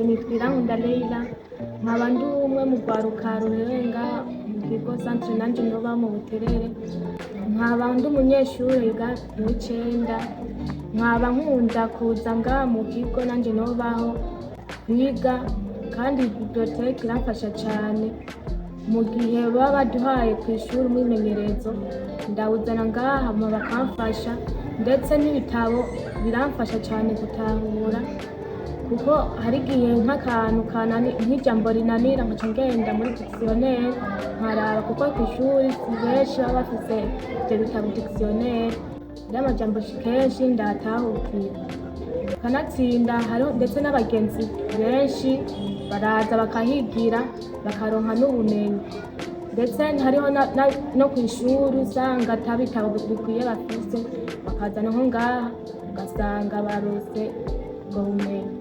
Nitwa Irankunda Leila, nkaba ndi umwe mu rwaruka rurenga mu kigo Centre Nanje Noba mu Buterere, nkaba ndi umunyeshure yiga muw'icenda, nkaba nkunda kuza ngaha mu kigo Nanje Nobaho kwiga. Kandi bibliothèque iramfasha cane mu gihe baba baduhaye kw'ishuri umwimenyerezo, ndawuzana ngaha hama bakamfasha. Ndetse n'ibitabo biramfasha cane gutahura, kuko hari igihe nk'akantu nk'ijambo rinanira, nkaca ngenda muri dictionnaire nkaraba, kuko kw'ishuri si benshi baba bafise ivyo bitabo dictionnaire. Rero amajambo kenshi ndayatahukira, kanatsinda hariho ndetse n'abagenzi benshi baraza bakahigira, bakaronka n'ubumenyi. Ndetse hariho no kw'ishuri usanga ata bitabo bikwiye bafise, bakazana nko ngaha, ugasanga baronse ubwo bumenyi.